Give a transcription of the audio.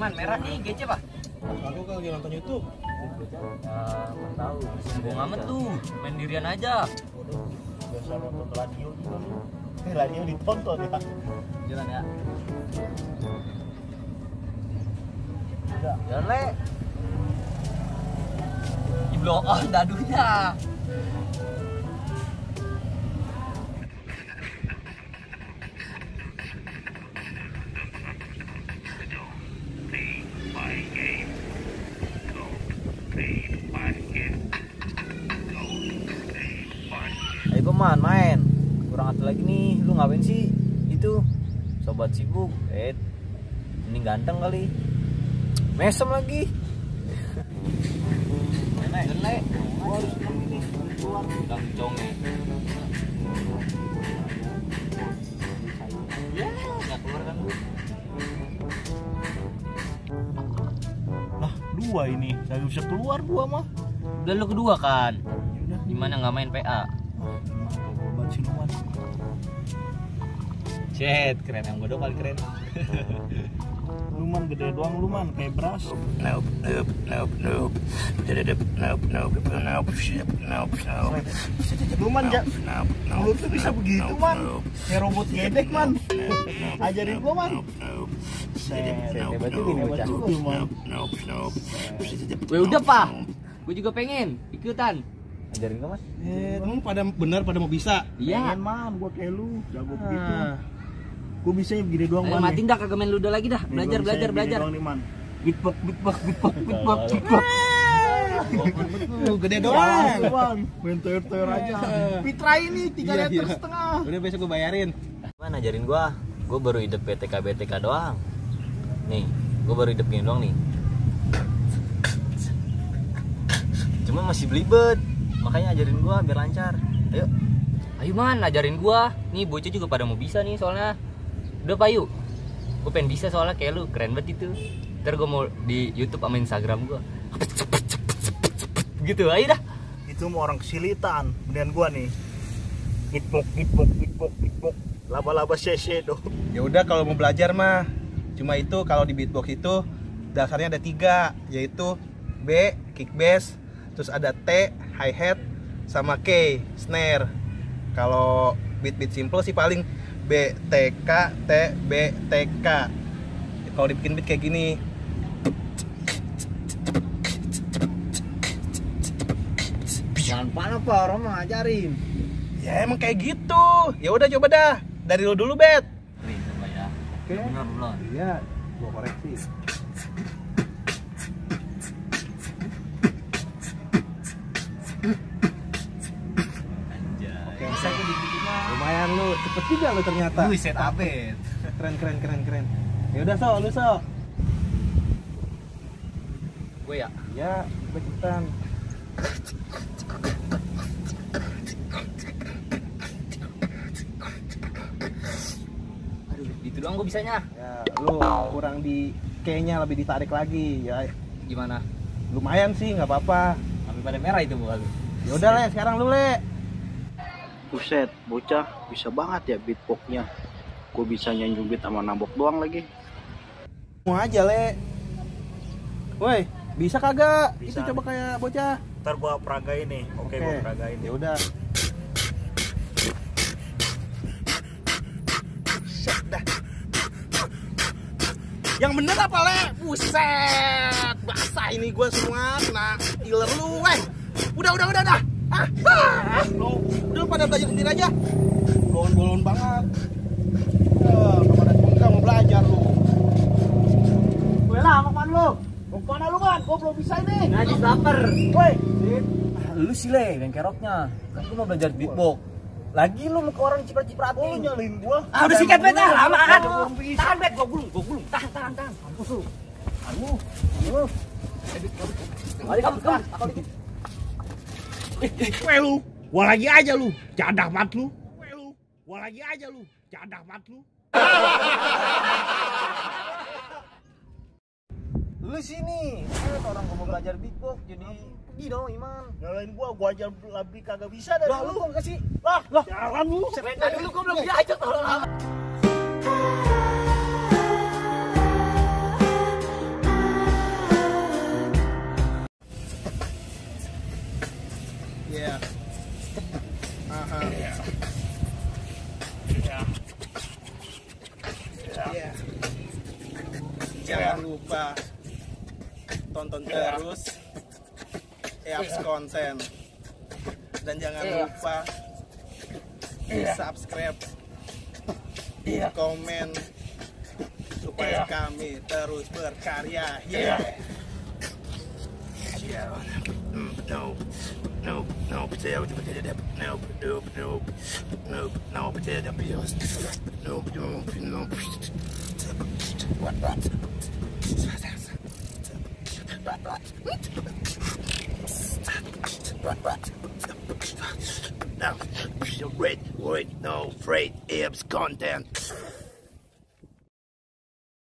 Man, merah nih, gece pak. Aku kan lagi nonton YouTube. Ya, tahu. Sombong amat tuh, main dirian aja. Udah, biasa nonton radio juga lu. Radio ditonton ya. Jalan ya. Jalan le. Iblo dadunya. Ayo peman main. Kurang satu lagi nih. Lu ngapain sih? Itu sobat sibuk. Ini ganteng kali. Mesem lagi. Nenek. Gua harus ini keluar udah conge. Ya, enggak keluar kan lu. Lah, dua ini. Saya bisa keluar dua mah. Udah lu kedua kan. Gimana nggak main PA? Buat siluman. Cet, keren yang bodoh paling keren. Luman gede doang luman kayak beras. Luman ya. Lu tuh bisa begitu man. Kayak robot gedek man. Ajarin gua man. Hebat juga nih bocah. Weh Udah pak, gue juga pengen ikutan. Ajarin gua mas. Emang pada mau bisa? Iya. Pengen man, gua kayak lu jago begitu. Gua bisa begini doang man. Matiin dah kagak main ludo lagi dah. Belajar. Beatbox. Gede doang. Main toyor aja. Pitra ini 3 liter setengah. Udah besok gue bayarin. Mana ajarin gua? Gua baru hidup BTK doang. Nih, gua baru hidup gini doang nih. Cuma masih belibet. Makanya ajarin gua biar lancar. Ayo man, ajarin gua. Nih bocah juga pada mau bisa nih soalnya. Udah Pak yuk. Gua pengen bisa soalnya kayak lu, keren banget itu. Ntar gua mau di YouTube sama Instagram gua. Gitu aja dah. Itu mau orang kesilitan. Kemudian gua nih. Beatbox. Laba-laba CC dong. Ya udah kalau mau belajar mah cuma itu. Kalau di beatbox itu dasarnya ada 3, yaitu B kick bass, terus ada T hi hat, sama K snare. Kalau beat simple sih paling B T K T B T K. Kalau dibikin beat kayak gini. Jangan panas Pak, orang mau ngajarin. Ya emang kayak gitu. Ya udah coba dah. Dari lo dulu, Bet. Nih coba ya. Oke. Benar belum? Iya, gua koreksi. Oke, bisa gue dikit-dikit. Lumayan lu, cepet juga lu ternyata. Set upet. Keren. Ya udah lu Gue ya. Ya, cepetan. Aduh, gitu doang gue bisanya. Ya, lu kurang di K-nya lebih ditarik lagi ya. Gimana? Lumayan sih, nggak apa-apa. Sampai pada merah itu muka lu. Ya udah Le, sekarang lu Le. Buset, bocah bisa banget ya beatboxnya. Gue bisa nyanyi beat sama nambok doang lagi. Mau aja Le. Woi, bisa kagak? Bisa. Itu coba kayak bocah. Ntar gua peragain nih. Oke, gua peragain. Ya udah. Yang bener apa Le? Buset, basah ini gua semua kena iler lu, weh. Udah. Lu udah pada belajar sendiri aja. Bolon banget. Enggak mau belajar lu. Gue lah, mau kemana lu? Mau kemana lu kan? Gue belum bisa ini. Najis lapar. Woi, Lu sih Le, yang keroknya. Kan gue mau belajar beatbox. Lagi lu ke orang ciprat-cipratin. lu nyalin gua. Udah sikat Bet ah, lama kan. Belum bisa. Tahan Bet, gua gulung. Tahan. Mampus lu. Aduh. Kamu. Weh lu, gua lagi aja lu. Jadah mat lu. Lu sini. Orang gua mau belajar beatbox jadi pergi dong Iman. Nyalain gua aja lebih kagak bisa dari Lah lu kok kasih? Lah, jalan lu. Tadi dulu gua belum diajak tolong. Aha. Iya. Jangan lupa tonton terus Eaps konten, dan jangan lupa subscribe, komen, supaya kami terus berkarya. Now, wait, no, afraid, Eaps content.